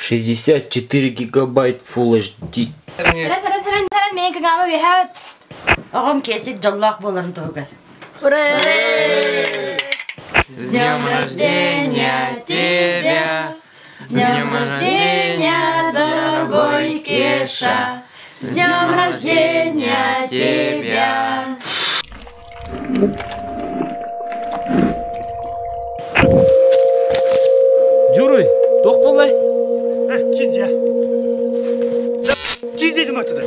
64 гигабайт Full HD. Оҕом Киэсик дьоллоох буоларын туһугар. Ура! С днем рождения тебя! С днем рождения, дорогой Кеша! С днем рождения тебя! Дьуруй, туох буоллай? Киирдэ. Киирдэ оттуда.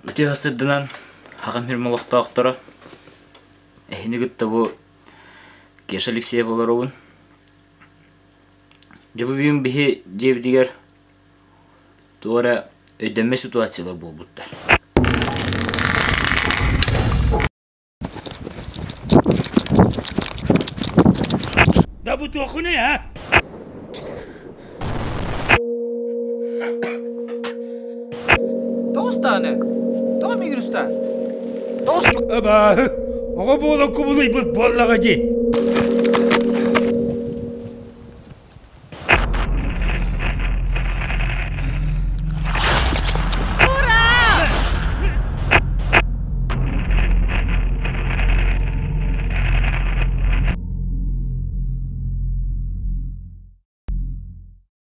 Үтүө сырдынан хаҕым сирим олохтоохторо эһини кытта бу Кеша Алексеев олоробун. Дьэ бу бүгүн биһи дьиэбитигэр туох эрэ өйдөммөт ситуациялар буолбуттар. Да бу туоххунуй, а? Тоҕус даҕаны, тоҕо миигин устаан? Тоҕус Абааһы, оҕо буолан кубулуйбут буоллаҕа дии.